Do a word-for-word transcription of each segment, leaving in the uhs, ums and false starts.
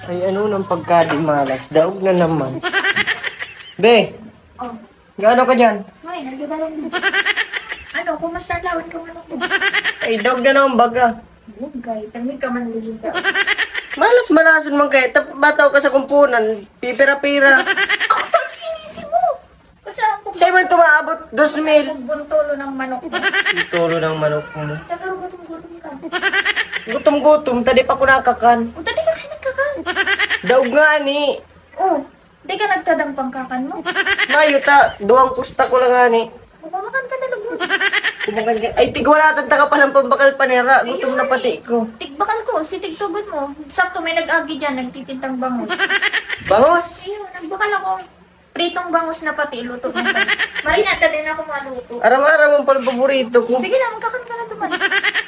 Ay, ano nang pagkadi malas? Daog na naman. Be, Oh. Gaano ka dyan? Ay, nagdadalong din. Ano, kumusta ang lawan ko manok mo? Ay, daog na naman baga. Bugay, tamig ka man lulog ka. Malas-malason man kaya. Tap, bataw ka sa kumpunan. Pipira-pira. Ako pag sinisi mo! Kasi ang pag- Sa'yo man tumaabot, dos mil. Pagbuntolo ng manok mo. Ituro ng manok mo. Talagang gutom-gutom ka. Gutom-gutom, tadi pa ko nakakan. O, tadi ka kayo nagkakan. Daog nga ni. Oh, di ka nagtadang pangkakan mo. Mayo ta, duwang pusta ko lang nga ni. Mamakan ka na lugod. Kumakan ka. Ay, tigwalatan ta ka palang pambakal panera. Gutom na pati ko. Tigbakal ko, si tigtubod mo. Sakto, may nag-agi dyan, nagtitintang bangus. Bangus? Ayun, nagbakal ako. Pritong bangus na pati, iluto mo. Marina, dali na ako maluto. Aram-aram ang pala paborito ko. Sige na, magkakan ka na duman.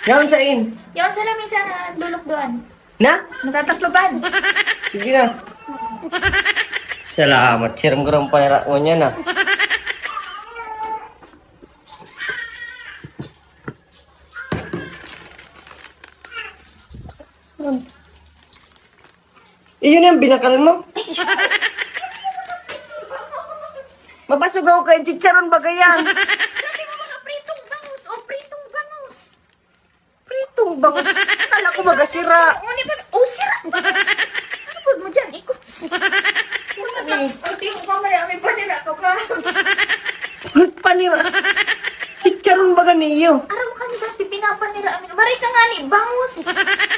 Yan sa in. Yan sa lamisa na dulok doon. Na? Natatakloban. Sige na. Salamat, siram ko ng panera ko niya na. Iyon yung binakal mo? Mabasugaw ka yung chicharon bagay yan. Sabi mo mga pritong bangus o pritong bangus. Pritong bangus. Akala ko baga sira. O, di ba? O, sira ba? Ano mo dyan? Ikos. Ay, di mo pa mali. May panira ka pa. Panira. Chicharon baga niyo. Aram mo kami dati pinapanira amin. Maray ka nga ni, bangus.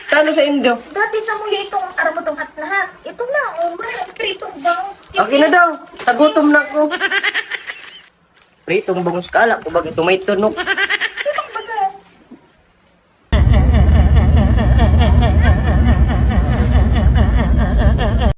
Tano sa indo? Dati sa muli itong, aram mo itong hatlahat. Ito lang, oh, maray, pritong bangus. Okay na daw. Tagutom na ko. Pritong bangus ka, ala ko baga ito may tunok.